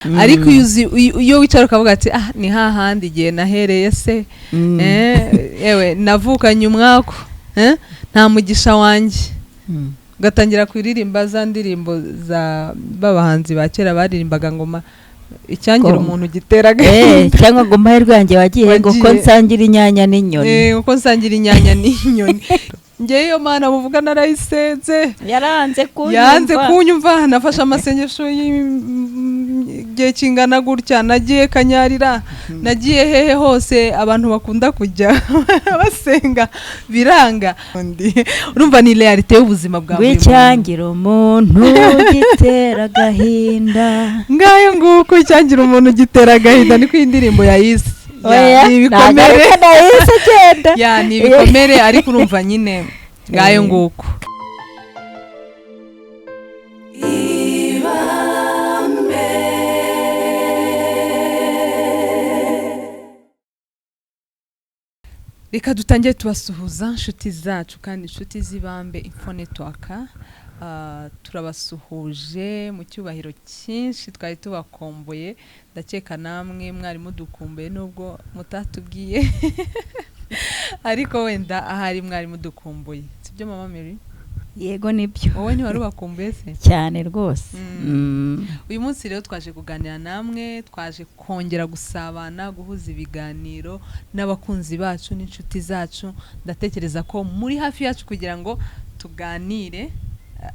Ariko iyo uzi, iyo wicara ukavuga ati: "Ah, ni hahandi igihe nahereye se, yewe navukanye umwaku, nta mugisha wanjye," ugatangira kuririmba za ndirimbo za b'abahanzi ba kera baririmbaga ngo icyangira umuntu gitera agahinda. Cyangwa ngo amahirwe yanjye wagiye, ngo ko Wagiye. nsangira inyanya n'inyoni. Uko nsangira inyanya n'inyoni, ngewe iyo Mana muvuga narayisenze. Yaranze kunyumva. Yanze kunyumva. Nafashe amasengesho y'igihe kingana gutya, nagiye Kanyarira, nagiye hehe hose abantu bakunda kujya basenga, biranga. Urumva ni réalité y'ubuzima bwa buri muntu. Ngo umuntu gitera agahinda. Ngayo nguko, icyangira umuntu gitera agahinda, niko iyi ndirimbo yayise. Ya, Oya, ni ntabwo ibikomere. Ariko nahise agenda. Ya, ni ibikomere, ariko urumva nyine, ngayo nguko. Reka dutangire tubasuhuza, inshuti zacu kandi inshuti z'Ibambe Info Network. Turabasuhuje mu cyubahiro cyinshi. Twari tubakomboye, ndakeka namwe mwari mudukumbuye nubwo mutatubwiye, ariko wenda ahari mwari mudukumbuye, sibyo, Mama Mary? Yego, nibyo. Wowe ntiwari ubakumbuye se? Cyane rwose. Uyu munsi rero twaje kuganira namwe, twaje kongera gusabana, guhuza ibiganiro n'abakunzi bacu n'inshuti zacu. Ndatekereza ko muri hafi yacu kugira ngo tuganire.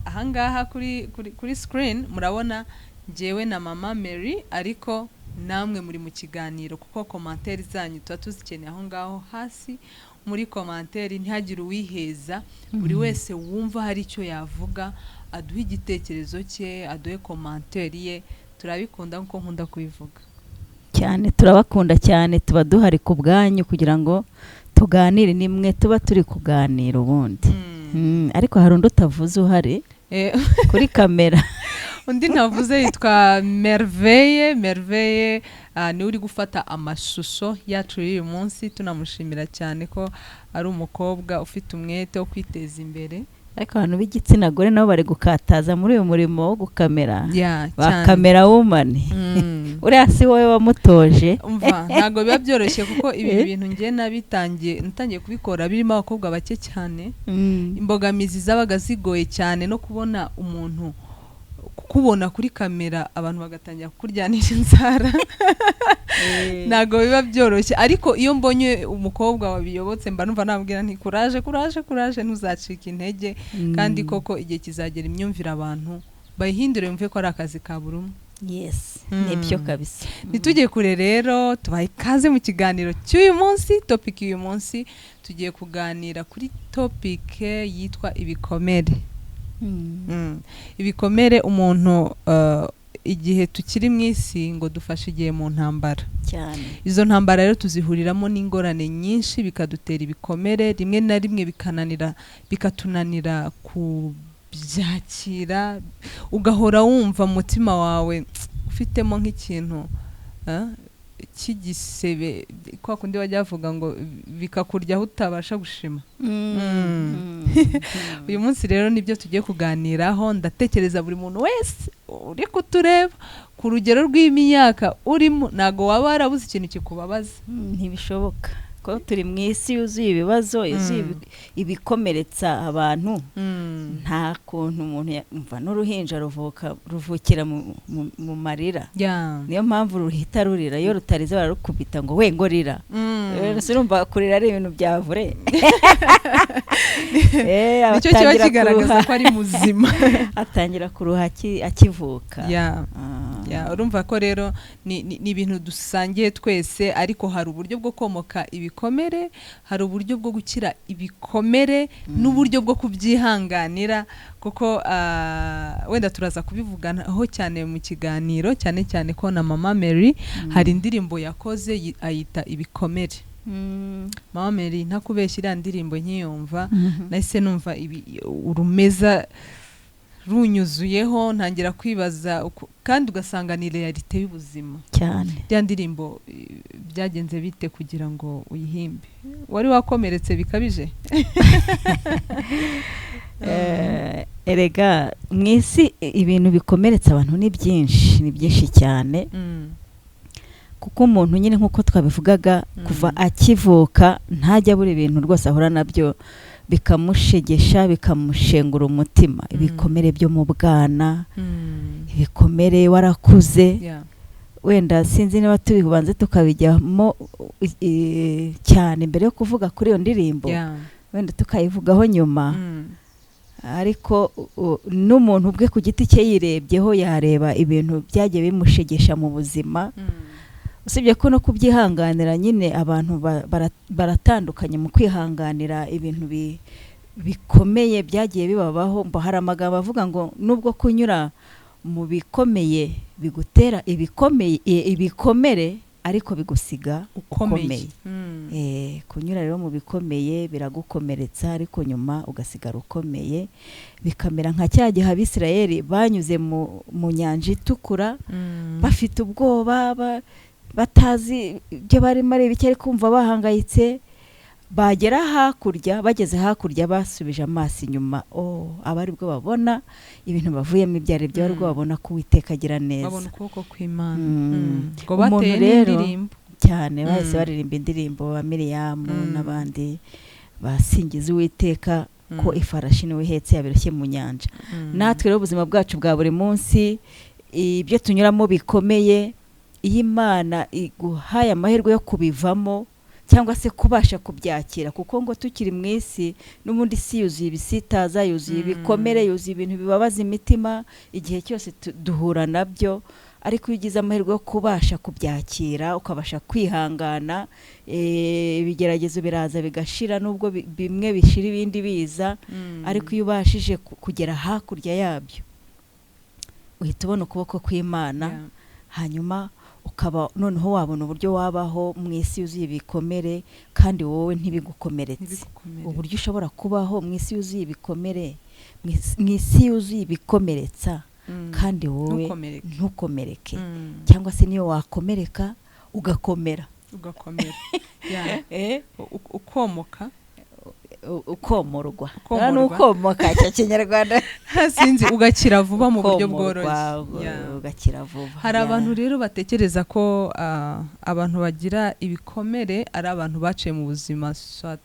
Ahangaha kuri screen murabona njyewe na Mama Mary, ariko namwe muri mu kiganiro, kuko commentaire zanyu tuba tuzikeneye aho ngaho hasi muri commentaire. Ntihagire uwiheza, buri wese wumva hari icyo yavuga aduhe igitekerezo cye, aduhe commentaire ye. Turabikunda nkuko nkunda kubivuga. Cyane, turabakunda cyane. Tuba duhari ku bwanyu kugira ngo tuganire, nimwe tuba turi kuganira ubundi. Ariko hari undi utavuze uhari kuri kamera. Undi ntavuze yitwa Merveille. Merveille niwe uri gufata amashusho yacu y'uyu munsi. Tunamushimira cyane ko ari umukobwa ufite umwete wo kwiteza imbere. Ariko abantu b'igitsina gore nabo bari gukataza muri uyu murimo wo gukamera, Ya, ba cyane. Camera woman. Uriya si wowe wamutoje? Umva, ntabwo biba byoroshye, kuko ibi bintu njye nabitangiye, natangiye kubikora birimo abakobwa bake cyane. Imbogamizi zabaga zigoye cyane, no kubona umuntu kukubona kuri kamera, abantu bagatangira kukuryanira inzara, ntabwo biba byoroshye. Ariko iyo mbonye umukobwa wabiyobotse, mba numva nabwira nti: "Courage, courage, courage, ntuzacike intege." Kandi koko igihe kizagera imyumvire abantu bayihindure, yumve ko ari akazi ka buri umwe. Yes, nibyo kabisa. Ntitujye kure rero, tubahe ikaze mu kiganiro cy'uyu munsi. Topic y'uyu munsi, tugiye kuganira kuri topic yitwa ibikomere. Ibikomere umuntu, igihe tukiri mu isi, ngo dufashe igihe mu ntambara. Izo ntambara rero tuzihuriramo n'ingorane nyinshi, bikadutera ibikomere, rimwe na rimwe bikananira, bikatunanira kubyakira, ugahora wumva mu mutima wawe ufitemo nk'ikintu cy'igisebe, kwa kundi bajya bavuga ngo bikakurya aho utabasha gushima. Uyu munsi rero nibyo tugiye kuganiraho. Ndatekereza buri muntu wese uri kutureba, ku rugero rw'imyaka urimo, ntabwo waba warabuze ikintu kikubabaza. Ntibishoboka ko turi mu isi yuzuye ibibazo, yuzuye ibikomeretsa abantu. Nta kuntu umuntu umva, n'uruhinja ruvuka, ruvukira mu marira. Niyo mpamvu ruhita rurira, iyo rutarize bararukubita ngo we ngo rira. Rero urumva kurira ari ibintu bya vure. Nicyo kiba Atangira kigaragaza kuruha. ko ari muzima. Atangira kuruha akivuka. Ya, urumva ko rero ni ibintu dusangiye twese. Ariko hari uburyo bwo komoka ibikomere, hari uburyo bwo gukira ibikomere n'uburyo bwo kubyihanganira, kuko wenda turaza kubivuganaho cyane mu kiganiro, cyane cyane ko na Mama Mary hari indirimbo yakoze ayita Ibikomere. Mama Mary, ntakubeshya, iriya ndirimbo nkiyumva nahise numva urumeza runyuzuyeho, ntangira kwibaza kandi ugasanga ni réalité y'ubuzima. Cyane. Iriya ndirimbo, byagenze bite kugira ngo uyihimbe? Wari wakomeretse bikabije? Erega mu isi ibintu bikomeretsa abantu ni byinshi, ni byinshi cyane. Kuko umuntu nyine nk'uko twabivugaga, kuva akivuka ntajya abura ibintu rwose ahura nabyo bikamushegesha, bikamushengura umutima. Ibikomere byo mu bwana, ibikomere warakuze. Wenda sinzi niba tubibanze tukabijyamo cyane mbere yo kuvuga kuri iyo ndirimbo, wenda tukayivugaho nyuma. Ariko n'umuntu ubwe ku giti cye yirebyeho yareba ibintu byagiye bimushegesha mu buzima. Usibye ko no kubyihanganira nyine abantu baratandukanye mu kwihanganira ibintu bikomeye byagiye bibabaho. Mbo hari amagambo avuga ngo nubwo kunyura mu bikomeye bigutera ibikomeye, ibikomere, ariko bigusiga ukomeye. Ukomeye. Kunyura rero mu bikomeye biragukomeretsa, ariko nyuma ugasigara ukomeye, bikamera nka cya gihe Abisirayeli banyuze mu nyanja itukura, bafite ubwoba, batazi ibyo barimo ari ibiki, ariko kumva bahangayitse. Bagera hakurya, bageze hakurya basubije amaso inyuma, oh, aba aribwo babona ibintu bavuyemo ibyo ari byo, aribwo babona ko Uwiteka agira neza, babona ukuboko kw'Imana. Ngo Umuntu bateye rero n'indirimbo cyane, bahise baririmba indirimbo ba Miriyamu n'abandi basingiza Uwiteka ko ifarashi niwe ihetse yabiroshye mu nyanja. Natwe rero ubuzima bwacu bwa buri munsi, ibyo tunyuramo bikomeye, iyo Imana iguhaye amahirwe yo kubivamo cyangwa se kubasha kubyakira, kuko ngo tukiri mu isi n'ubundi isi yuzuye ibisitaza, yuzuye ibikomere, yuzuye ibintu bibabaza imitima, igihe cyose duhura nabyo. Ariko iyo ugize amahirwe yo kubasha kubyakira, ukabasha kwihangana, ibigeragezo biraza bigashira, nubwo bimwe bishira ibindi biza, ariko iyo ubashije kugera hakurya yabyo uhita ubona ukuboko kw'Imana. Hanyuma ukaba noneho wabona uburyo wabaho mu isi yuzuye ibikomere kandi wowe ntibigukomeretse. Ntibigukomeretse. Uburyo ushobora kubaho mu isi yuzuye ibikomere, mu isi yuzuye ibikomeretsa, kandi wowe ntukomereke. ntukomereke. Cyangwa se niyo wakomereka ugakomera. Ugakomera. Ukomoka. Ukomorwa. Ukomorwa. Ni ukomoka cya Kinyarwanda. Sinzi, ugakira vuba mu buryo Ukomorwa, bworoshye. Ugakira vuba. Hari abantu rero batekereza ko abantu bagira ibikomere ari abantu baciye mu buzima swat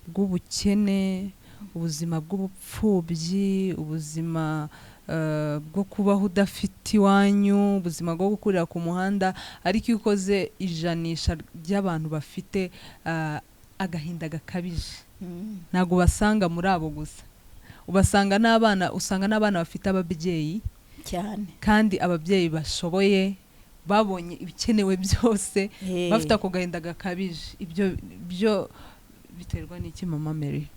bw'ubukene, ubuzima bw'ubupfubyi, ubuzima bwo kubaho udafite iwanyu, ubuzima bwo gukurira ku muhanda. Ariko iyo ukoze ijanisha ry'abantu bafite agahinda gakabije, ntabwo ubasanga muri abo gusa, ubasanga n'abana, usanga n'abana bafite ababyeyi cyane, kandi ababyeyi bashoboye, babonye ibikenewe byose, bafite ako gahinda gakabije. Ibyo byo biterwa n'iki, Mama Mary?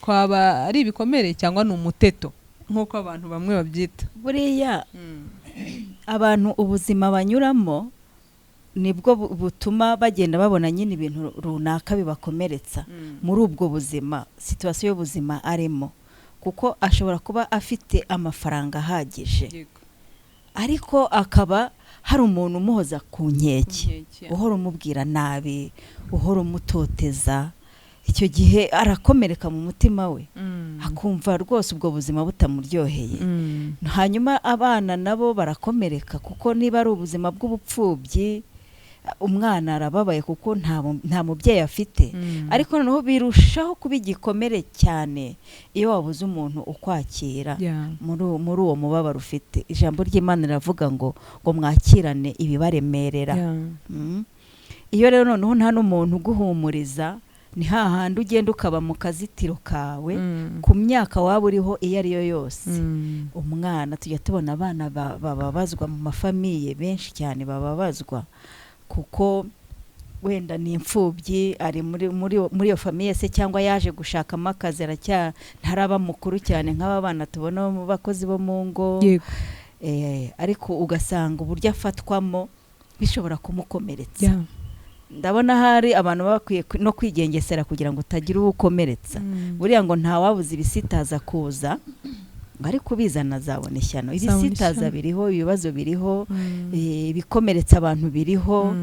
Kwaba ari ibikomere cyangwa ni umuteto nk'uko abantu bamwe babyita? Buriya abantu ubuzima banyuramo nibwo butuma bagenda babona nyine ibintu runaka bibakomeretsa muri ubwo buzima, situation y'ubuzima arimo. Kuko ashobora kuba afite amafaranga ahagije, ariko akaba hari umuntu umuhoza ku nkeke, Inkeke. uhora umubwira nabi, uhora umutoteza. Icyo gihe arakomereka mu mutima we, akumva rwose ubwo buzima butamuryoheye. Hanyuma abana nabo barakomereka, kuko niba ari ubuzima bw'ubupfubyi, umwana arababaye kuko nta mubyeyi afite. Ariko noneho birushaho kuba igikomere cyane iyo wabuze umuntu ukwakira muri uwo mubabaro ufite. Ijambo ry'Imana riravuga ngo mwakirane ibibaremerera. Iyo rero noneho nta n'umuntu uguhumuriza, ni hahandi ugenda ukaba mu kazitiro kawe ku myaka waba uriho iyo ari yo yose. Umwana, tujya tubona abana bababazwa mu mafamiye benshi cyane, bababazwa kuko wenda ni imfubyi, ari muri iyo famiye se, cyangwa yaje gushakamo akazi, ntaraba mukuru cyane nk'aba bana tubona mu bakozi bo mu ngo. Ariko ugasanga uburyo afatwamo bishobora kumukomeretsa. Ndabona hari abantu baba bakwiye no kwigengesera kugira ngo utagira uwo ukomeretsa. Buriya ngo ntawabuze ibisitaza kuza, ngo ariko ubizana azabona ishyano. Azabona Ibisitaza ishyano. biriho, ibibazo biriho, ibikomeretsa abantu biriho.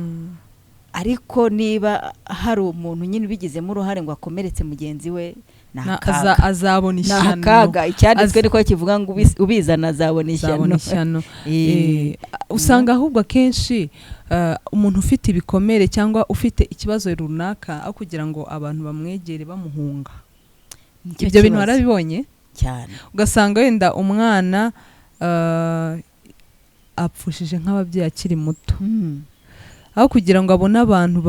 Ariko niba hari umuntu nyine ubigizemo uruhare ngo akomeretse mugenzi we, Ni Na- akaga. Azabona Ni ishyano. akaga. Icyanditswe niko kivuga ngo ubizana azabona Azabona ishyano. ishyano. Usanga ahubwo akenshi umuntu ufite ibikomere cyangwa ufite ikibazo runaka, aho kugira ngo abantu bamwegere, bamuhunga. Nicyo Ibyo bintu kibazo. warabibonye? Cyane. Ugasanga wenda umwana apfushije nk'ababyeyi akiri muto, aho kugira ngo abone abantu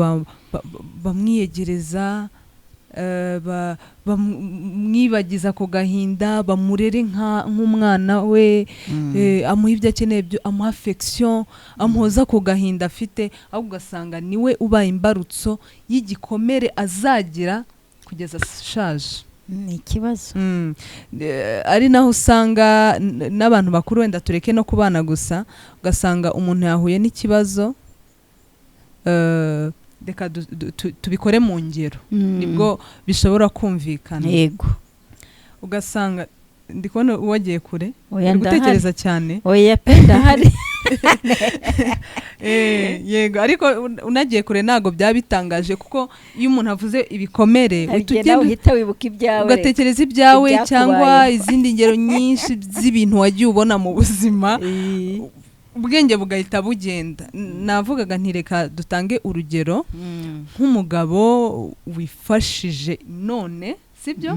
bamwiyegereza, bamwibagiza ako gahinda, bamurere nk'umwana we, amuha ibyo akeneye, amuha affection, amuhoza ku gahinda afite, ahubwo ugasanga niwe ubaye imbarutso y'igikomere azagira kugeza ashaje. Ni ikibazo. Ari naho usanga n'abantu bakuru, wenda tureke no ku bana gusa, ugasanga umuntu yahuye n'ikibazo, reka tubikore mu ngero, nibwo bishobora kumvikana. Ugasanga ndi kubona wagiye kure. Oya. Uri Ndahari. gutekereza cyane. Oya pe, ndahari. Yego, ariko unagiye kure ntabwo byaba bitangaje, kuko iyo umuntu avuze ibikomere Hari uhita igihe nawe ugenda uhita wibuka ibyawe. ugatekereza ibyawe Ibyakubayeho. cyangwa izindi ngero nyinshi z'ibintu wagiye ubona mu buzima, ubwenge bugahita bugenda. Navugaga nti reka dutange urugero nk'umugabo wifashije none, sibyo?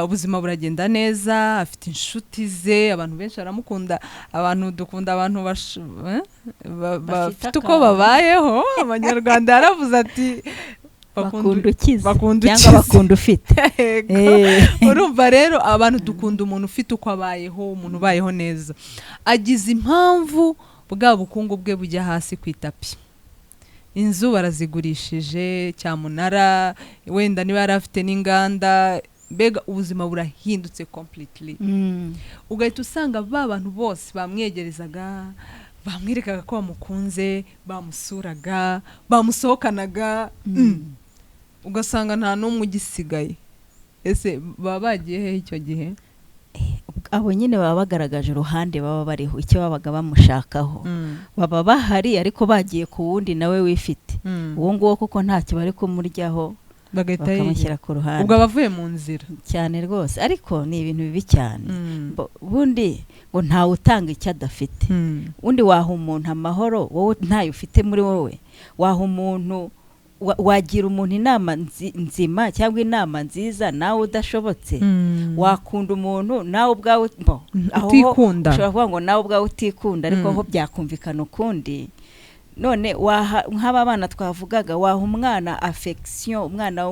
Ubuzima buragenda neza, afite inshuti ze, abantu benshi baramukunda. Abantu dukunda abantu Bafite bafite uko akantu. babayeho. Abanyarwanda yaravuze ati Bakunda ukize bakunda cyangwa ukize. bakunda ufite. Yego. Urumva rero, abantu dukunda umuntu ufite uko abayeho, umuntu ubayeho neza. Agize impamvu, bwa bukungu bwe bujya hasi ku itapi, inzu barazigurishije cyamunara, wenda niba yari afite n'inganda, mbega ubuzima burahindutse completely. Ugahita usanga ba bantu bose bamwegerezaga, bamwerekaga ko bamukunze, bamusuraga, bamusohokanaga, ugasanga nta n'umwe ugisigaye. Ese baba bagiye hehe icyo gihe? Abo nyine baba bagaragaje uruhande baba bariho, icyo babaga bamushakaho. Baba bahari ariko bagiye ku wundi nawe wifite, uwo nguwo kuko ntacyo bari kumuryaho, bagahita bakamushyira ku ruhande. Ubwo aba avuye mu nzira. Cyane rwose, ariko ni ibintu bibi cyane. Ubundi ngo ntawe utanga icyo adafite. Ubundi waha umuntu amahoro wowe ntayo ufite muri wowe? Waha umuntu wagira umuntu inama nzima cyangwa inama nziza nawe udashobotse? Wakunda umuntu nawe ubwawe bo, aho ho Utikunda. ushobora kuvuga ngo nawe ubwawe utikunda, ariko ho byakumvikana ukundi. None waha nk'aba bana twavugaga, waha umwana affection, umwana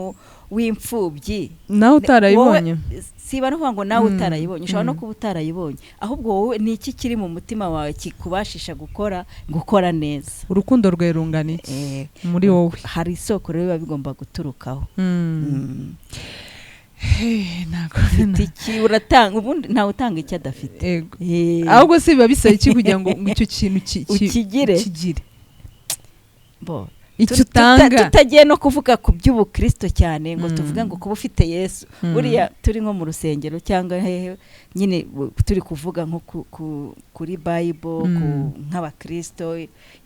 w'imfubyi, nawe utarayibonye? Wowe- siba no kuvuga ngo nawe utarayibonye, ushobora no kuba utarayibonye. Ahubwo wowe ni iki kiri mu mutima wawe kikubashisha gukora neza? Urukundo rwawe rungana iki muri wowe? Hari isoko rero biba bigomba guturukaho. Hey, ntabwo Ufite iki uratanga? Ubundi ntawe utanga icyo adafite. Yego. Ahubwo se biba bisaba iki kugira ngo icyo kintu Ukigire? ukigire? Bo, Icyo utanga. Tutagiye no kuvuga ku by'ubukristo cyane ngo tuvuge ngo kuba ufite Yesu. Buriya turi nko mu rusengero cyangwa hehe nyine, turi kuvuga nko kuri Bible, nk'abakristo,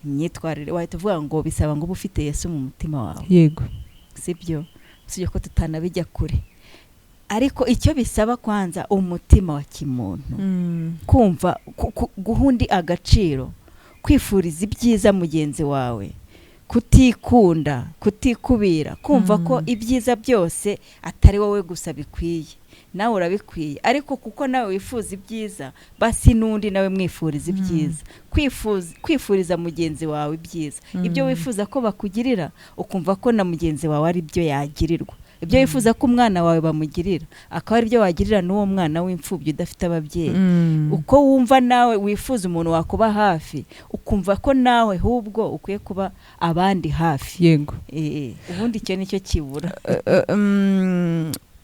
imyitwarire, wahita uvuga ngo bisaba ngo ube ufite Yesu mu mutima wawe. Sibyo? Usibye ko tutanabijya kure, ariko icyo bisaba kwanza umutima wa kimuntu, kumva guha undi agaciro, kwifuriza ibyiza mugenzi wawe, kutikunda, kutikubira, kumva ko ibyiza byose atari wowe gusa bikwiye, nawe urabikwiye, ariko kuko nawe wifuza ibyiza, basi n'undi nawe mwifuriza ibyiza. Kwifuriza mugenzi wawe ibyiza, ibyo wifuza ko bakugirira, ukumva ko na mugenzi wawe ari byo yagirirwa. Ibyo wifuza ko umwana wawe bamugirira, akaba ari byo wagirira n'uwo mwana w'imfubyi udafite ababyeyi. Uko wumva nawe wifuza umuntu wakuba hafi, ukumva ko nawe ahubwo ukwiye kuba abandi hafi. Ubundi icyo nicyo kibura.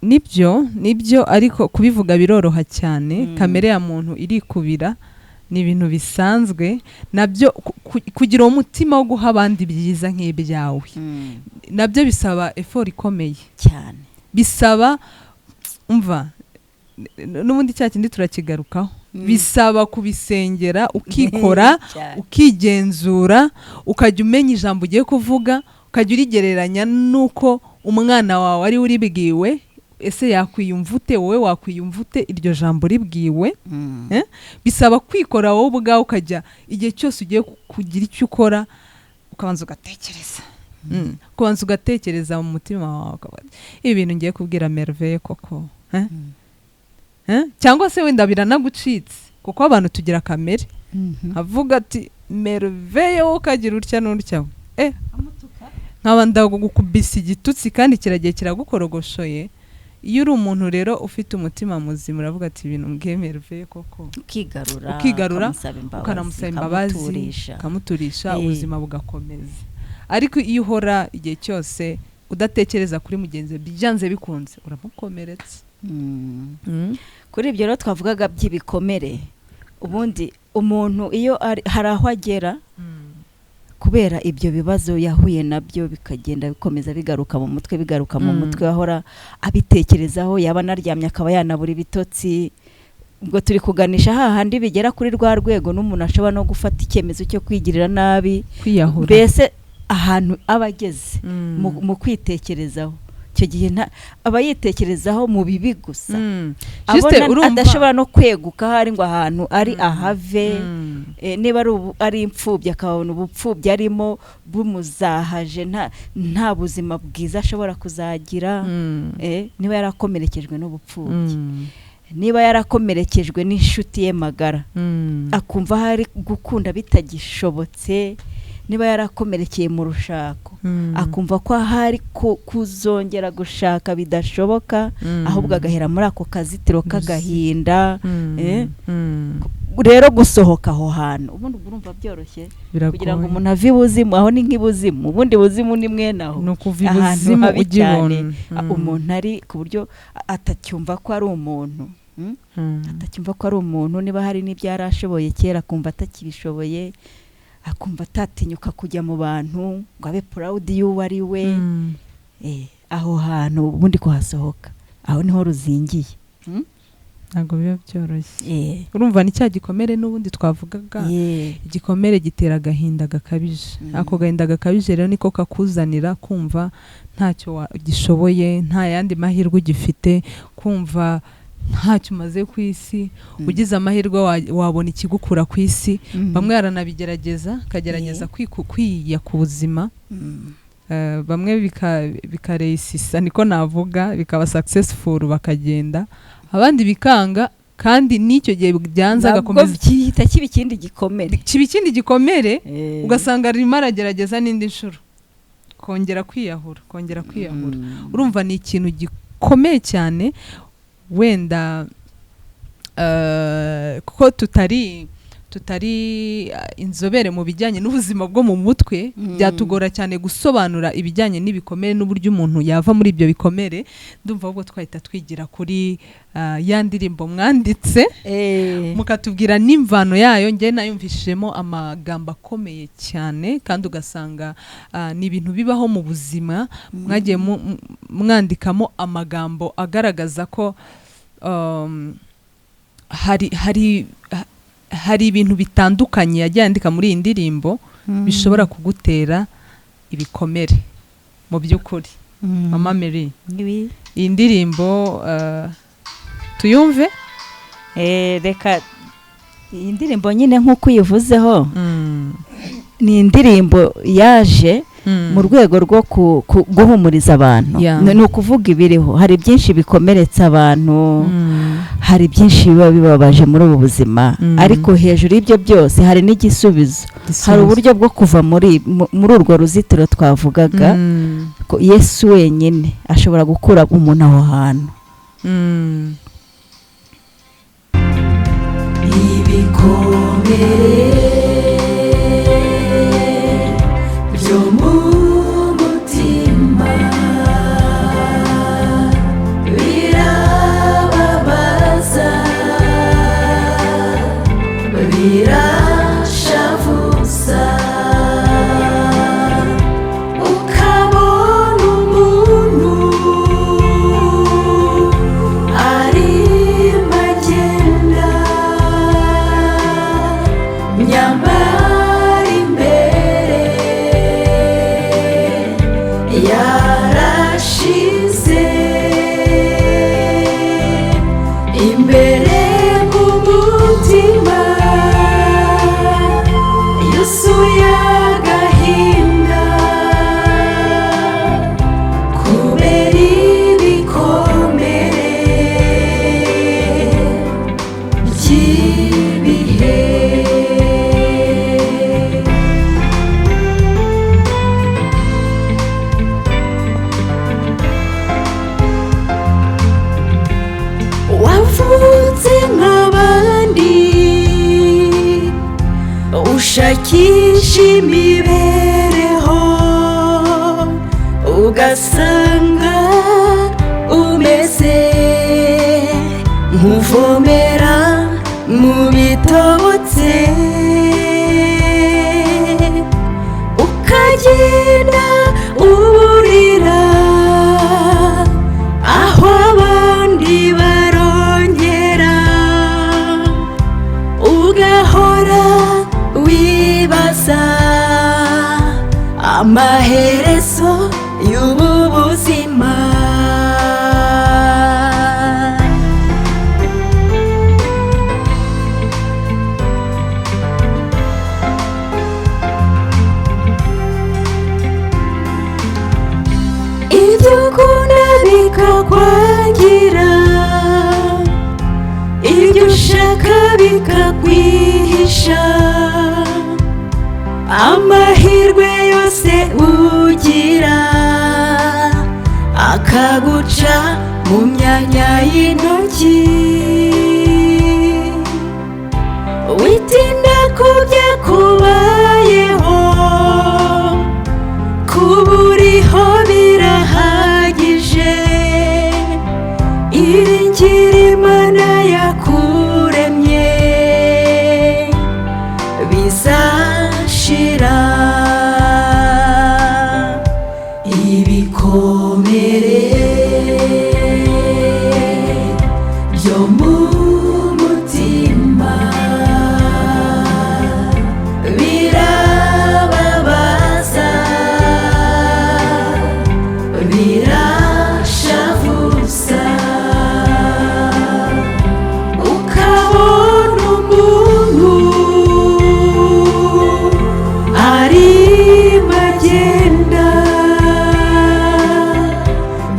Nibyo, ariko kubivuga biroroha cyane. Kamere ya muntu irikubira, ni ibintu bisanzwe nabyo. Kugira uwo mutima wo guha abandi ibyiza nk'ibyawe, nabyo bisaba effort ikomeye. Cyane. Bisaba, umva, n'ubundi cya kindi turakigarukaho, bisaba kubisengera, ukikora, ukigenzura, ukajya umenya ijambo ugiye kuvuga, ukajya urigereranya n'uko umwana wawe ari uribwiwe. Ese yakwiyumva ute? Wowe wakwiyumva ute iryo jambo ribwiwe? Bisaba kwikora wowe ubwawe, ukajya igihe cyose ugiye kugira icyo ukora ukabanza ugatekereza, ukabanza ugatekereza mu mutima wawe, ukavuga ati, "Ibi bintu ngiye kubwira Merveille koko, eh? Eh?" Cyangwa se wenda biranagucitse, kuko abantu tugira kamere, avuga ati Merveille, wowe ukagira utya n'utya, nkaba ndagukubise igitutsi kandi kiragiye kiragukorogoshoye. Iyo uri umuntu rero ufite umutima muzima, uravuga ati ibintu mbwiye Merveille koko? Ukigarura. Ukigarura, ukamusaba imbabazi, ukanamusaba imbabazi, ukamuturisha. Ukamuturisha, ubuzima bugakomeza. Ariko iyo uhora igihe cyose udatekereza kuri mugenzi we, byanze bikunze uramukomeretsa. Kuri ibyo rero twavugaga by'ibikomere, ubundi umuntu iyo hari aho agera kubera ibyo bibazo yahuye nabyo, bikagenda bikomeza bigaruka mu mutwe, bigaruka mu mutwe, ahora abitekerezaho, yaba anaryamye akaba yanabura ibitotsi. Ubwo turi kuganisha hahandi bigera kuri rwa rwego n'umuntu ashobora no gufata icyemezo cyo kwigirira nabi, kwiyahura. Mbese ahantu aba ageze mu kwitekerezaho, icyo gihe aba yitekerezaho mu bibi gusa, Juste abona urumva adashobora no kweguka ahari ngo ahantu ari ahave. Niba ari imfubyi, akabona ubupfubyi arimo bumuzahaje, nta buzima bwiza ashobora kuzagira. Niba yarakomerekejwe n'ubupfubyi, niba yarakomerekejwe n'inshuti ye magara, akumva hari gukunda bitagishobotse, niba yarakomerekeye mu rushako, akumva ko ahari kuzongera gushaka bidashoboka, ahubwo agahera muri ako kazitiro k'agahinda. Rero gusohoka aho hantu ubundi ubwo urumva byoroshye kugira ngo Biragoye. umuntu ave ibuzimu? Aho ni nk'ibuzimu, ubundi buzimu ni mwene aho, Ni ukuva ahantu ibuzimu habi ujya cyane, ibuntu. Umuntu ari ku buryo atacyumva ko ari umuntu, Atacyumva ko ari umuntu. Niba hari n'ibyo yari ashoboye kera, akumva atakibishoboye, akumva atatinyuka kujya mu bantu ngo abe proud y'uwo ari we. Aho hantu ubundi kuhasohoka, aho niho ruzingiye. Ntabwo biba byoroshye. Urumva ni cya gikomere n'ubundi twavugaga. Igikomere gitera agahinda gakabije. Ako gahinda gakabije rero niko kakuzanira kumva ntacyo gishoboye, nta yandi mahirwe ugifite, kumva ntacyo umaze ku isi. Ugize amahirwe wabona ikigukura ku isi. Bamwe baranabigerageza, akagerageza kwiya ku buzima. Bamwe bikaresisa, niko navuga, bikaba successful bakagenda, abandi bikanga, kandi n'icyo gihe byanze Nabwo agakomeza gihita kiba ikindi gikomere. Kiba ikindi gikomere, ugasanga arimo aragerageza n'indi nshuro kongera kwiyahura, kongera kwiyahura. Urumva ni ikintu gikomeye cyane. Wenda kuko tutari inzobere mu bijyanye n'ubuzima bwo mu mutwe, byatugora cyane gusobanura ibijyanye n'ibikomere n'uburyo umuntu yava muri ibyo bikomere. Ndumva ahubwo twahita twigira kuri ya ndirimbo mwanditse, mukatubwira n'imvano yayo. Njye nayumvishijemo amagambo akomeye cyane, kandi ugasanga ni ibintu bibaho mu buzima. Mwagiye mwandikamo amagambo agaragaza ko hari ibintu bitandukanye yagiye yandika muri iyi ndirimbo bishobora kugutera ibikomere mu by'ukuri. Mama Mary, iyi ndirimbo tuyumve. Reka iyi ndirimbo nyine nk'uko uyivuzeho, ni indirimbo yaje mu rwego rwo guhumuriza abantu. Ni ukuvuga ibiriho, hari byinshi bikomeretsa abantu, hari byinshi biba bibabaje muri ubu buzima, ariko hejuru y'ibyo byose hari n'igisubizo, hari uburyo bwo kuva muri urwo ruzitiro twavugaga, ko Yesu wenyine ashobora gukura umuntu aho hantu. Ibikomere byo mu mutima birababaza, birashavuza, ukabona umuntu arimo agenda, nyamara imbere yarashize. Gushakisha imibereho, ugasanga umeze nk'uvomera mu bitobotse, ukagenda uburira aho abandi barongera, ugahora wibaza amaherezo y'ubu buzima. Ibyo ukunda bikakwangira, ibyo ushaka bikakwihisha, amahirwe yose ugira akaguca mu myanya y'intoki. Witinda ku byakubayeho, kuba uriho birahagije. Iringira Imana yakuremye, bizashira. Ibikomere byo mu mutima birababaza, birashavuza, ukabona umuntu arimo agenda,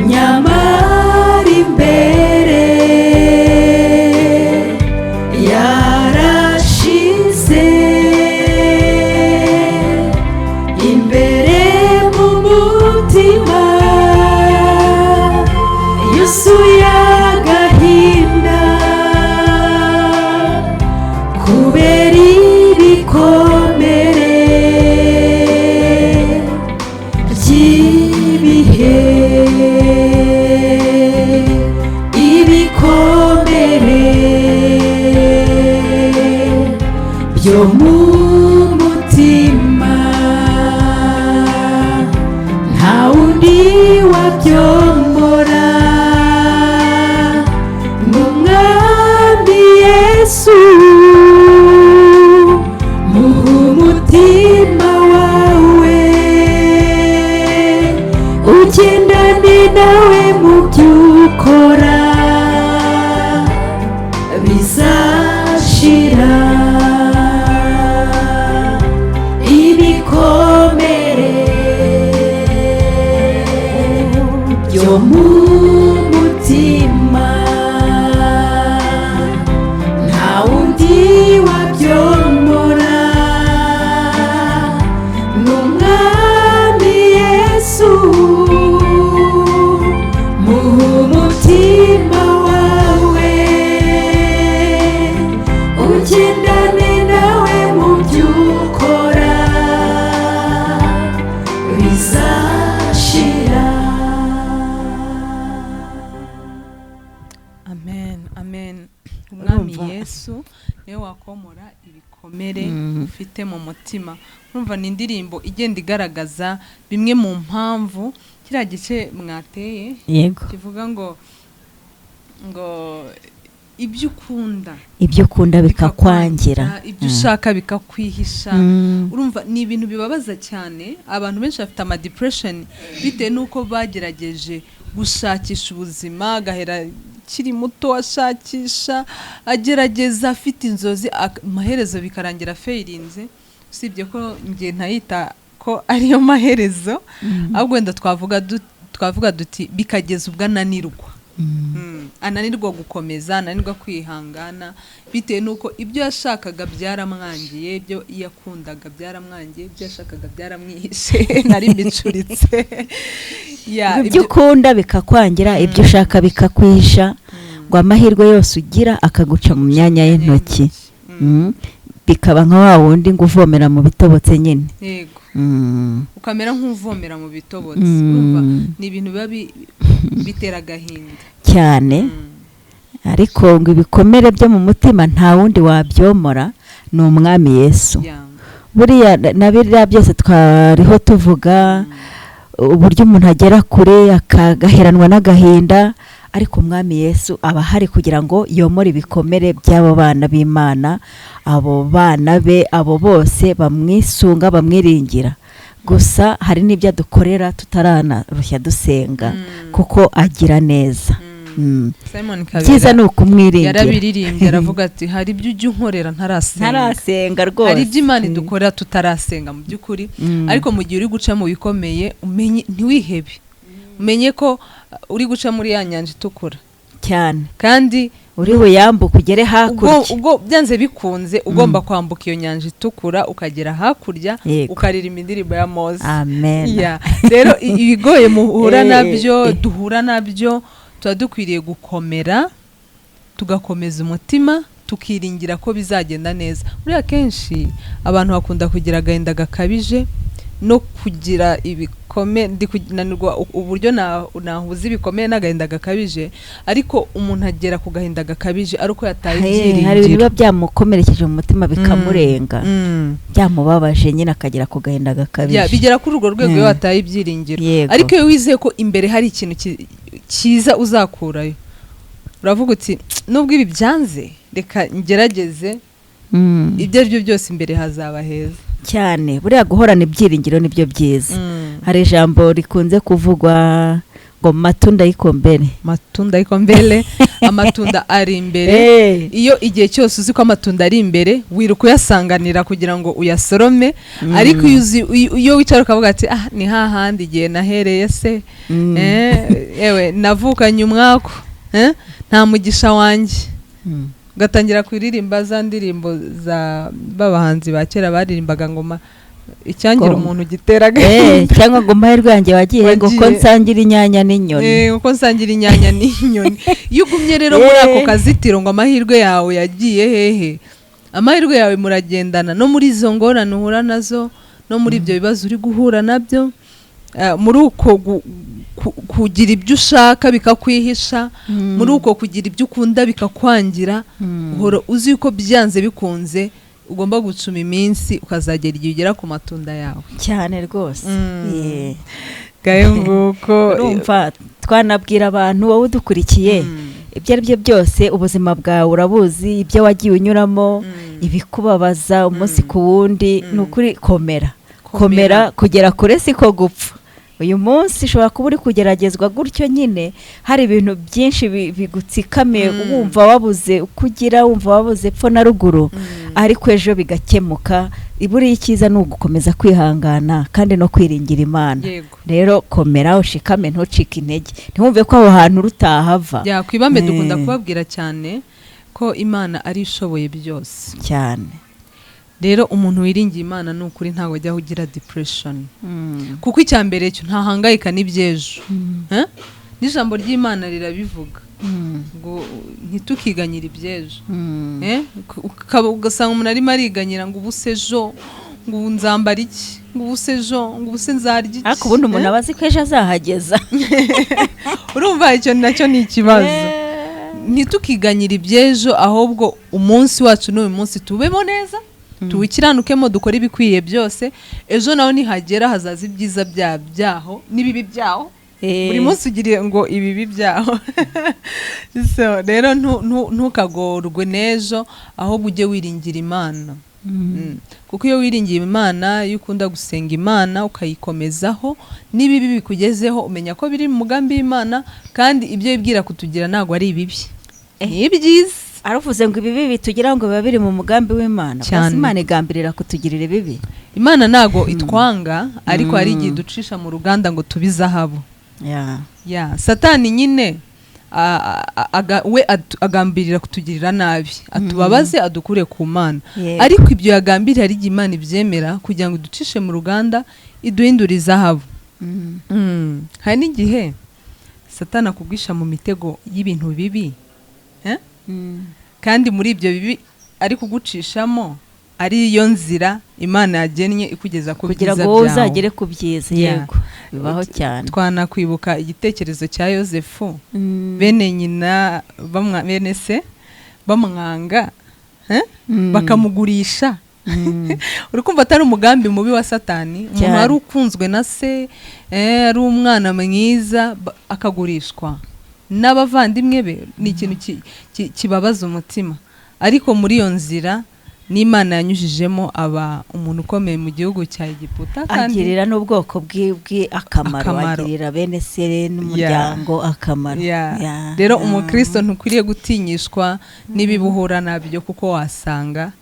nyamara imbere yarashize. Imbere mu mutima yuzuye agahinda kubera ibikomere by'ibihe, ibikomere byo mu mutima, nta wundi wabyomora, ni Umwami Yesu. Muha umutima wawe, ugendane nawe mu byo ukora, bizashira. Ibikomere byo mu mutima, nta wundi wabyomora, ni Umwami Yesu. Muha umutima wawe, ugendane nawe mu byo ukora, bizashira. Amen, amen. Umwami Urumva? Yesu niwe wakomora ibikomere ufite mu mutima. Urumva, ni indirimbo igenda igaragaza bimwe mu mpamvu kiriya gice mwateye kivuga ngo ibyo ukunda Ibyo ukunda bikakwangira, ibyo ushaka bikakwihisha. Urumva, ni ibintu bibabaza cyane. Abantu benshi bafite ama depression bitewe n'uko bagerageje gushakisha ubuzima, agahera akiri muto ashakisha, agerageza, afite inzozi, amaherezo bikarangira failinze. Usibye ko njye ntayita ko ariyo maherezo, ahubwo wenda twavuga duti bikageza ubwo ananirwa. Ananirwa gukomeza, ananirwa kwihangana, bitewe n'uko ibyo yashakaga byaramwangiye, ibyo yakundaga byaramwangiye, ibyo yashakaga byaramwihishe. Nari mbicuritse. Ya, Ibyo ukunda bikakwangira, ibyo ushaka bikakwihisha, ngo amahirwe yose ugira akaguca mu myanya y'intoki. Bikaba nka wa wundi ngo uvomera mu bitobotse nyine. Yego, ukamera nk'uvomera mu bitobotse. Urumva ni ibintu biba bitera agahinda cyane. Ariko ngo ibikomere byo mu mutima nta wundi wabyomora, ni Umwami Yesu. Buriya na biriya byose twariho tuvuga, uburyo umuntu agera kure akagaheranwa n'agahinda, ariko Umwami Yesu aba ahari kugira ngo yomore ibikomere by'abo bana b'Imana, abo bana be, abo bose bamwisunga, bamwiringira. Gusa hari n'ibyo adukorera tutaranarushya dusenga, kuko agira neza. Simon Byiza Kabera ni ukumwiringira. Yarabiririmbye, aravuga ati: "Hari ibyo ujya unkorera ntarasenga." Ntarasenga rwose. Hari ibyo Imana idukora tutarasenga mu by'ukuri. Ariko mu gihe uri guca mu bikomeye, umenye ntiwihebe, umenye ko uri guca muri ya nyanja itukura. Cyane. Kandi uri buyambuke ugere hakurya. Ubwo byanze bikunze ugomba kwambuka iyo nyanja itukura, ukagera hakurya, ukaririmba indirimbo ya Mose. Amen. Yeah. Rero ibigoye muhura nabyo, duhura nabyo, tuba dukwiriye gukomera, tugakomeza umutima, tukiringira ko bizagenda neza. Buriya kenshi abantu bakunda kugira agahinda gakabije no kugira ibikomere. Ndi kunanirwa uburyo nahuza ibikomere n'agahinda gakabije, ariko umuntu agera ku gahinda gakabije ari uko yataye Hari ibintu ibyiringiro. biba byamukomerekeje mu mutima bikamurenga, byamubabaje nyine, akagera ku gahinda gakabije. Bigera kuri urwo rwego iyo wataye ibyiringiro. Ariko iyo wizeye ko imbere hari ikintu cyiza uzakurayo, uravuga uti: "Nubwo ibi byanze, reka ngerageze, ibyo ari byo byose imbere hazaba heza." Cyane. Buriya guhorana ibyiringiro nibyo byiza. Hari ijambo rikunze kuvugwa ngo "matunda iko mbele". Matunda iko mbele, amatunda ari imbere. Iyo igihe cyose uzi ko amatunda ari imbere, wiruka uyasanganira kugira ngo uyasorome. Ariko iyo wicara ukavuga ati: "Ah, ni hahandi igihe nahereye se, yewe navukanye umwaku, nta mugisha wanjye," ugatangira kuririmba za ndirimbo za b'abahanzi ba kera baririmbaga ngo icyangira umuntu gitera agahinda. Cyangwa ngo "amahirwe yanjye wagiye," ngo "ko Wagiye. nsangira inyanya n'inyoni." Uko nsangira inyanya n'inyoni. Iyo ugumye rero muri ako kazitiro ngo amahirwe yawe yagiye hehe, amahirwe yawe muragendana no muri izo ngorane uhura nazo, no muri ibyo bibazo uri guhura nabyo, muri uko kugira ibyo ushaka bikakwihisha, muri uko kugira ibyo ukunda bikakwangira, uhora uzi yuko byanze bikunze ugomba gucuma iminsi, ukazagera igihe ugera ku matunda yawe. Cyane rwose. Ngayo nguko. Urumva twanabwira abantu, wowe udukurikiye, ibyo ari byo byose ubuzima bwawe urabuzi, ibyo wagiye unyuramo, ibikubabaza umunsi ku wundi, ni ukuri komera, komera. Kugera kure siko gupfa. Uyu munsi ushobora kuba uri kugeragezwa gutyo nyine, hari ibintu byinshi bigutsikamiye, wumva wabuze uko ugira, wumva wabuze epfo na ruguru, ariko ejo bigakemuka. Buriya icyiza ni ugukomeza kwihangana kandi no kwiringira Imana. Rero komera, ushikame, ntucike intege, ntiwumve ko aho hantu rutahava. Ya, ku Ibambe dukunda kubabwira cyane ko Imana ari ishoboye byose. Cyane. Rero umuntu wiringiye Imana, ni ukuri ntabwo ajya ugira depression, kuko icya mbere cyo ntahangayika n'iby'ejo. Eh? N'ijambo ry'Imana rirabivuga ngo ntitukiganyire iby'ejo. Eh? Ugasanga umuntu arimo ariganyira ngo ubu se ejo, ngo ubu nzambara iki, ngo ubu se ejo, ngo ubu se nzarya iki. Ariko ubundi umuntu Eh? aba azi ko ejo azahageza. Urumva icyo nacyo ni ikibazo. Ntitukiganyire iby'ejo, ahubwo umunsi wacu n'uyu munsi tubemo neza, tuwukiranukemo, dukore ibikwiye byose. Ejo naho nihagera hazaza ibyiza byaho n'ibibi byaho. Buri munsi ugiriye ngo ibibi byaho. So rero ntukagorwe n'ejo, ahubwo ujye wiringira Imana. Kuko iyo wiringiye Imana, iyo ukunda gusenga Imana ukayikomezaho, n'ibibi bikugezeho umenya ko biri mu mugambi w'Imana, kandi ibyo yibwira kutugira ntabwo ari ibibi, ni ibyiza. Aravuze ngo ibibi bitugira ngo biba biri mu mugambi w'Imana. Cyane. Basi Imana igambirira kutugirira ibibi? Imana ntabwo itwanga, ariko hari igihe iducisha mu ruganda ngo tube izahabu. Ya, Satani nyine we agambirira kutugirira nabi, atubabaze, adukure ku Mana. Ariko ibyo yagambiriye, hari igihe Imana ibyemera kugira ngo iducishe mu ruganda, iduhindure izahabu. Hari n'igihe Satani akugwisha mu mitego y'ibintu bibi, eh? Kandi muri ibyo bibi ari kugucishamo ari yo nzira Imana yagennye ikugeza ku kugira byiza ngo wowe byawe. uzagere ku byiza. Yego, bibaho cyane. Twanakwibuka igitekerezo cya Yosefu, bene nyina bene se bamwanga, eh? Bakamugurisha. Uri kumva atari umugambi mubi wa Satani? Umuntu Cyane. wari ukunzwe na se, ari umwana mwiza, akagurishwa n'abavandimwe be, ni ikintu kibabaza umutima. Ariko muri iyo nzira n'Imana yanyujijemo, aba umuntu ukomeye mu gihugu cya Egiputa, kandi Agirira n'ubwoko bwe akamaro. Akamaro. Agirira bene se n'umuryango akamaro. Rero umukristo ntukwiriye gutinyishwa n'ibibuhura nabyo, kuko wasanga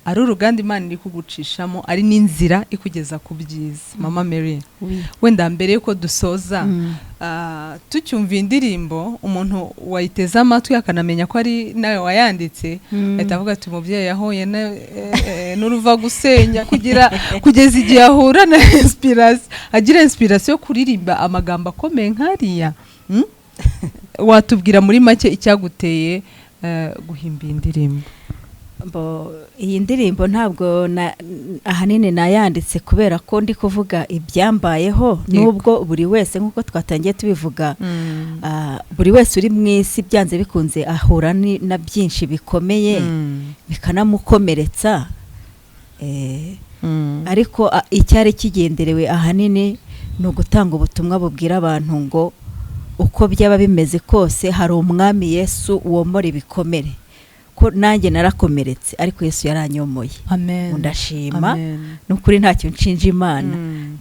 ari uruganda Imana iri kugucishamo, ari n'inzira ikugeza ku byiza. Mama Mary, wenda mbere yuko dusoza, tucyumva indirimbo, umuntu wayiteze amatwi akanamenya ko ari nawe wayanditse, ahita avuga ati: "Umubyeyi yahuye n'uruva gusenya kugira kugeza igihe ahura na inspiration, agira inspiration yo kuririmba amagambo akomeye nk'ariya." Watubwira muri make icyaguteye guhimba iyi ndirimbo? Iyi ndirimbo ntabwo ahanini nayanditse kubera ko ndi kuvuga ibyambayeho, nubwo buri wese, nk'uko twatangiye tubivuga, buri wese uri mu isi byanze bikunze ahura na byinshi bikomeye, bikanamukomeretsa. Ariko icyari kigenderewe ahanini ni ugutanga ubutumwa bubwira abantu ngo uko byaba bimeze kose, hari Umwami Yesu womora ibikomere, ko nanjye narakomeretse ariko Yesu yaranyomoye. Amen. Ndashima. Amen. Ni ukuri ntacyo nshinja Imana.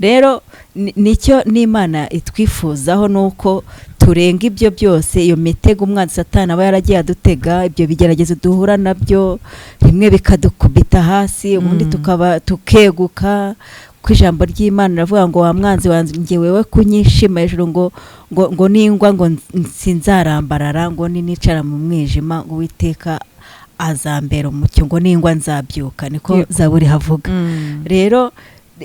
Rero nicyo n'Imana itwifuzaho, ni uko turenga ibyo byose, iyo mitego umwanzi Satani aba yaragiye adutega, ibyo bigeragezo duhura nabyo, rimwe bikadukubita hasi, ubundi tukaba tukeguka, ko ijambo ry'Imana riravuga ngo: "Wa mwanzi wanjye wewe kunyishima hejuru, ngo ningwa ngo sinzarambarara, ngo ninicara mu mwijima, ngo Uwiteka azambera umucyo, ngo ningwa nzabyuka." Niko Zaburi havuga. Rero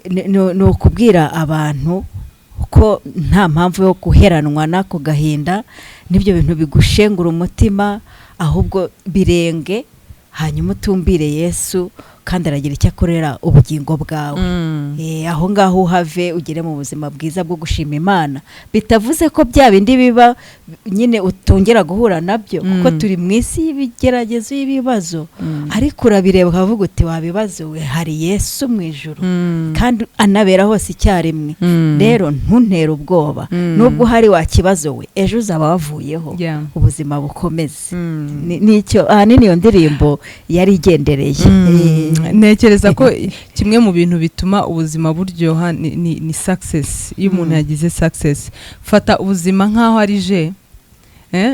ni ukubwira abantu ko nta mpamvu yo guheranwa n'ako gahinda n'ibyo bintu bigushengura umutima, ahubwo birenge, hanyuma utumbire Yesu, kandi aragira icyo akorera ubugingo bwawe. Aho ngaho uhave ugere mu buzima bwiza bwo gushima Imana, bitavuze ko bya bindi biba nyine utongera guhura nabyo, kuko turi mu isi y'ibigeragezo, y'ibibazo. Ariko urabireba ukavuga uti: "Wabibazo we, hari Yesu mu ijuru, kandi anabera hose icyarimwe. Rero ntuntere ubwoba. Nubwo uhari wa kibazo we, ejo uzaba wavuyeho, ubuzima bukomeze." Nicyo ahanini iyo ndirimbo yari igendereye. Ntekereza ko kimwe mu bintu bituma ubuzima buryoha ni success. Iyo umuntu yagize success, fata ubuzima nk'aho ari je,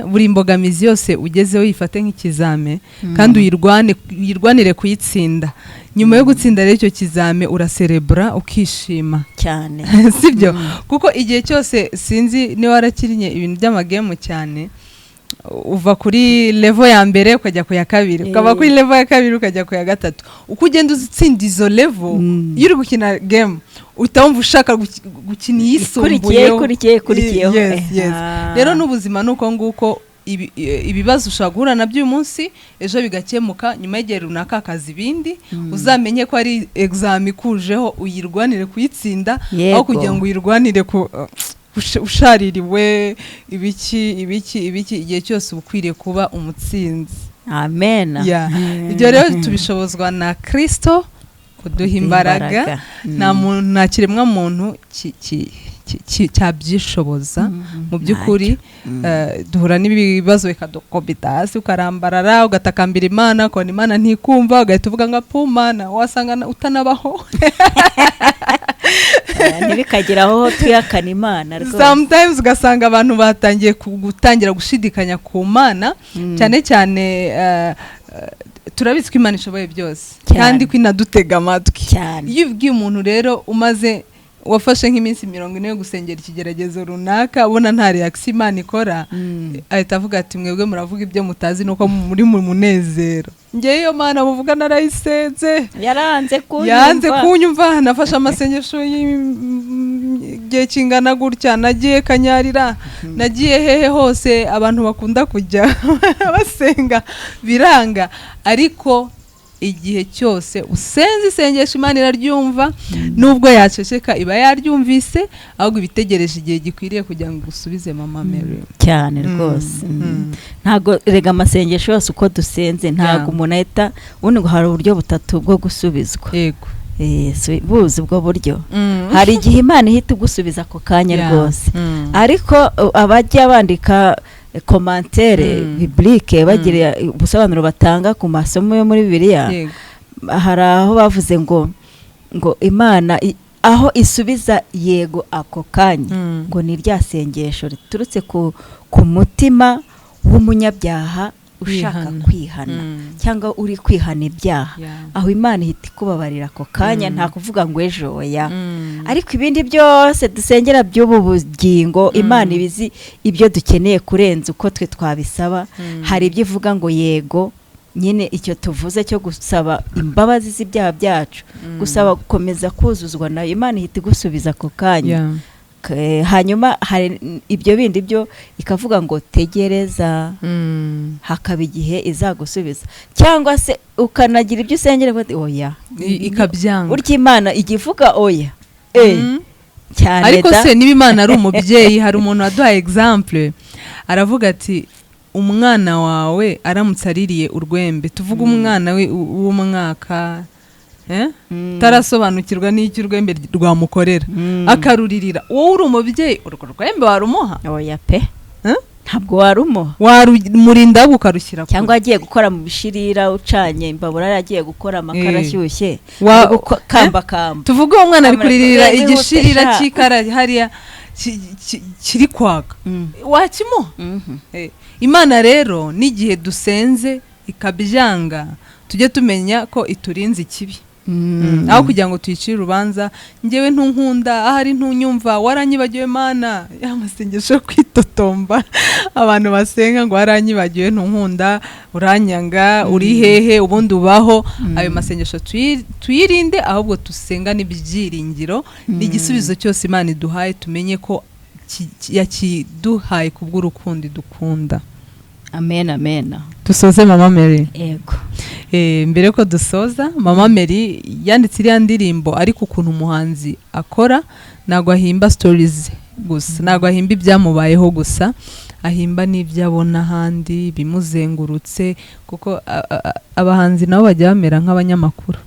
buri mbogamizi yose ugezeho yifate nk'ikizame, kandi uyirwane, uyirwanire kuyitsinda. Nyuma yo gutsinda rero icyo kizame, uraserebura, ukishima. Cyane. Sibyo? Kuko igihe cyose, sinzi niba warakinnye ibintu by'ama game cyane, uva kuri level ya mbere ukajya ku ya kabiri, ukava kuri level ya kabiri ukajya ku ya gatatu. Uko ugenda utsinda izo level, iyo uri gukina game, uhita wumva ushaka gukina iyisumbuyeho. Ikurikiye, ikurikiyeho. Yes. Rero n'ubuzima ni uko nguko. Ibibazo ushobora guhura nabyo uyu munsi, ejo bigakemuka, nyuma y'igihe runaka hakaza ibindi. Uzamenye ko ari exam ikujeho, uyirwanire kuyitsinda, aho kugira ngo uyirwanire ku ushaririwe, ibiki ibiki ibiki. Igihe cyose uba ukwiriye kuba umutsinzi. Amen. Yeah. Ibyo rero tubishobozwa na Kristo kuduha imbaraga. Nta muntu, nta kiremwa muntu cyabyishoboza mu by'ukuri. Duhura n'ibibazo bikadukubita hasi, ukarambarara, ugatakambira Imana, ukabona Imana ntikumva, ugahita uvuga ngo: "Apu Mana, wasanga utanabaho." Ntibikagere aho twihakana Imana rwose. Sometimes ugasanga abantu batangiye gutangira gushidikanya ku Mana. Cyane cyane, turabizi ko Imana ishoboye byose, kandi ko inadutega amatwi. Iyo ubwiye umuntu rero umaze, wafashe nk'iminsi 40 yo gusengera ikigeragezo runaka, ubona nta reaction Imana ikora, ahita avuga ati: "Mwebwe muravuga ibyo mutazi, nuko muri mu munezero. Ngewe iyo Mana muvuga narayisenze, yaranze kunyumva." Yanze kunyumva. Nafashe amasengesho y'igihe kingana gutya, nagiye Kanyarira, nagiye hehe hose abantu bakunda kujya basenga, biranga." Ariko Igihe cyose usenze isengesho, Imana iraryumva. Nubwo yaceceka, iba yaryumvise, ahubwo iba itegereje igihe gikwiriye kugira ngo ugusubize, Mama Mary. Cyane rwose. Ntabwo rega amasengesho yose uko dusenze, ntabwo umuntu ahita, ubundi ngo hari uburyo butatu bwo gusubizwa. Buzi ubwo buryo? Hari igihe Imana ihita igusubiza ako kanya rwose, ariko abajya bandika commentaire biblique, bagira ubusobanuro batanga ku masomo yo muri Bibiliya, hari aho bavuze ngo Imana aho isubiza yego ako kanya, ngo ni rya sengesho riturutse ku mutima w'umunyabyaha ushaka Kwihana. kwihana, cyangwa uri kwihana ibyaha. Aho Imana ihita ikubabarira ako kanya, nta kuvuga ngo ejo, oya. Ariko ibindi byose dusengera by'ubu bugingo, Imana iba izi ibyo dukeneye kurenza uko twe twabisaba. Hari ibyo ivuga ngo yego nyine, icyo tuvuze cyo gusaba imbabazi z'ibyaha byacu, gusaba gukomeza kuzuzwa nayo, Imana ihita igusubiza ako kanya. Hanyuma hari ibyo bindi byo ikavuga ngo tegereza, hakaba igihe izagusubiza, cyangwa se ukanagira ibyo usengera ukavuga uti, oya. Ikabyanga. Burya Imana ijya ivuga oya cyane. Ariko da. se niba Imana ari umubyeyi, hari umuntu waduhaye exemple, aravuga ati umwana wawe aramutse aririye urwembe, tuvuge umwana we w'umwaka, utarasobanukirwa n'icyo urwembe rwamukorera, akaruririra, wowe uri umubyeyi, urwo rwembe warumuha? Oya pe. Eh? Ntabwo warumuha. Warumurinda ahubwo ukarushyira kure. Cyangwa agiye gukora mu bishirira, ucanye imbabura, agiye gukora amakara ashyushye, ari gukambakamba. Tuvuge uwo mwana ari Kamera- kuririra Wihute igishirira sha. cy'ikara hariya kiri kwaka, wakimuha? Imana rero n'igihe dusenze ikabyanga, tujye tumenya ko iturinze ikibi. Aho kugira ngo tuyicire urubanza, ngewe ntunkunda, ahari ntunyumva, waranyibagiwe Mana, ya masengesho yo kwitotomba abantu basenga ngo waranyibagiwe, ntunkunda, uranyanga, uri hehe, ubundi ubaho, ayo masengesho tuyirinde, ahubwo dusengane ibyiringiro. Igisubizo cyose Imana iduhaye, tumenye ko yakiduhaye kubw'urukundo idukunda. Amen, amen. Dusoze, Mama Mary? Yego. Mbere ko dusoza, Mama Mary yanditse iriya ndirimbo, ariko ukuntu umuhanzi akora, ntabwo ahimba stories gusa, ntabwo ahimba ibyamubayeho gusa, ahimba n'ibyo abona ahandi bimuzengurutse, kuko abahanzi nabo bajya bamera nk'abanyamakuru.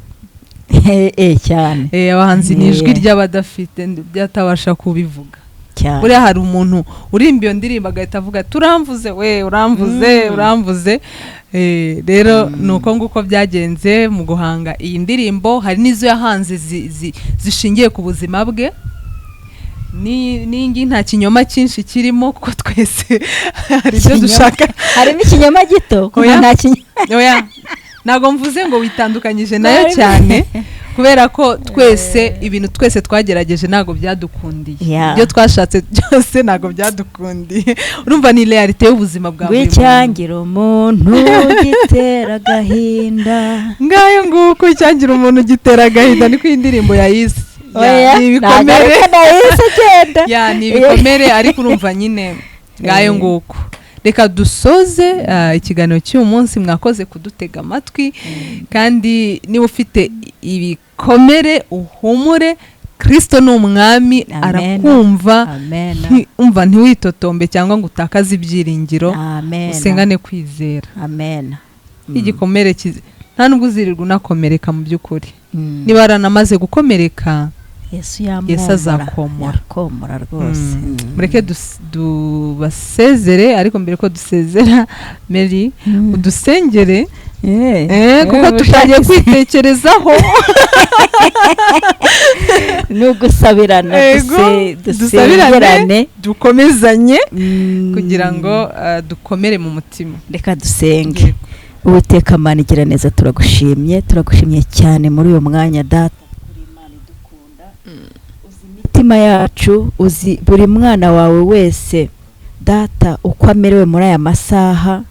Cyane. Abahanzi ni ijwi ry'abadafite, byatabasha kubivuga. Cyane. Buriya hari umuntu urimba iyo ndirimbo agahita avuga turamvuze we, uramvuze, uramvuze. Rero ni uko nguko byagenze mu guhanga iyi ndirimbo. Hari n'izo yahanze zishingiye ku buzima bwe. N'iyi ngiyi nta kinyoma cyinshi kirimo, kuko twese hari ibyo Ikinyoma- dushaka. Harimo ikinyoma gito kuko Oya. nta kinyoma. Oya, ntabwo mvuze ngo witandukanyije nayo cyane, kubera ko twese ibintu twese twagerageje ntabwo byadukundiye. Ibyo twashatse byose ntabwo byadukundiye. Urumva ni réalité y'ubuzima bwa buri muntu. Wicyangira umuntu gitera agahinda. Ngayo nguko, icyangira umuntu gitera agahinda, niko iyi ndirimbo yayise. Ya, Oya, ni ntabwo ibikomere. ariko nahise agenda. Ya, ni ibikomere, ariko urumva nyine, ngayo nguko. Reka dusoze ikiganiro cy'uyu munsi. Mwakoze kudutega amatwi, kandi niba ufite ibikomere uhumure, Kirisito ni umwami. Amen. Arakumva. Amen. Umva, ntiwitotombe cyangwa ngo utakaze ibyiringiro. Amen. Usengane kwizera. Amen. Igikomere kizi nta nubwo uzirirwa unakomereka mu by'ukuri. Niba waranamaze gukomereka, Yesu yamwomora. Yesu azakomora. Yakomora rwose. Mureke tubasezere, ariko mbere ko dusezera, Mary, udusengere. Kuko tutangiye kwitekerezaho. Ni ugusabirana. Ego, dusabirane, dusengerane, dukomezanye kugira ngo dukomere mu mutima. Reka dusenge. Uwiteka Mana igira neza, turagushimye, turagushimye cyane muri uyu mwanya. Data, uri Imana idukunda, uzi imitima yacu, uzi buri mwana wawe wese, Data, uko amerewe muri aya masaha.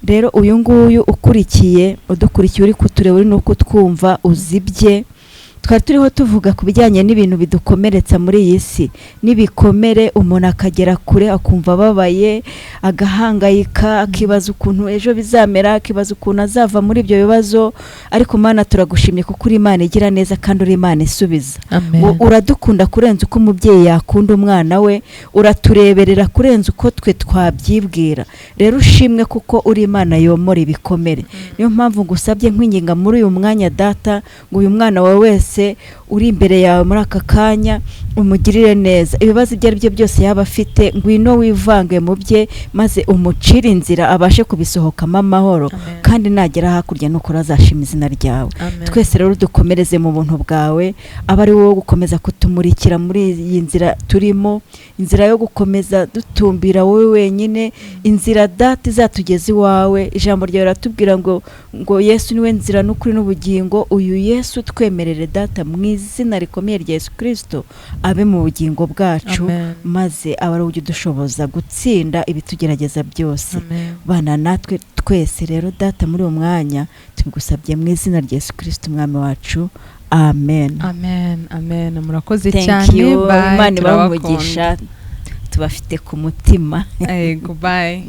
Rero uyu nguyu ukurikiye, udukurikiye, uri kutureba, uri no kutwumva, uzi ibye. Twari turiho tuvuga ku bijyanye n'ibintu bidukomeretsa muri iyi si, n'ibikomere, umuntu akagera kure akumva ababaye, agahangayika, akibaza ukuntu ejo bizamera, akibaza ukuntu azava muri ibyo bibazo. Ariko Mana, turagushimye kuko uri Imana igira neza kandi uri Imana isubiza. Amen. Uradukunda kurenza uko umubyeyi yakunda umwana we, uratureberera kurenza uko twe twabyibwira. Rero ushimwe kuko uri Imana yomora ibikomere. Niyo mpamvu ngusabye nkwinginga muri uyu mwanya, Data, ngo uyu mwana wawe wese uri imbere yawe muri aka kanya umugirire neza. Ibibazo ibyo ari byo byose yaba afite, ngwino wivange mu bye maze umucire inzira abashe kubisohokamo amahoro. Amen. Kandi nagera hakurya nukuri azashima izina ryawe. Amen. Twese rero dukomereze mu buntu bwawe, aba ari wowe gukomeza kutumurikira muri iyi nzira turimo, inzira yo gukomeza dutumbira wowe wenyine, inzira, Data, izatugeza iwawe. Ijambo ryawe riratubwira ngo Yesu niwe nzira n'ukuri n'ubugingo. Uyu Yesu twemerere, Data, mu izina rikomeye rya Yesu Kirisito, abe mu bugingo bwacu. Amen. Maze abe ari ujya udushoboza gutsinda ibitugerageza byose. Amen. Bana natwe twese rero, Data, muri uwo mwanya, tubigusabye mu izina rya Yesu Kirisito Umwami wacu, amen. Amen, amen. Murakoze Thank cyane. you. Bye. Imana ibahe Turabakunda. umugisha, tubafite ku mutima. Yego, bye.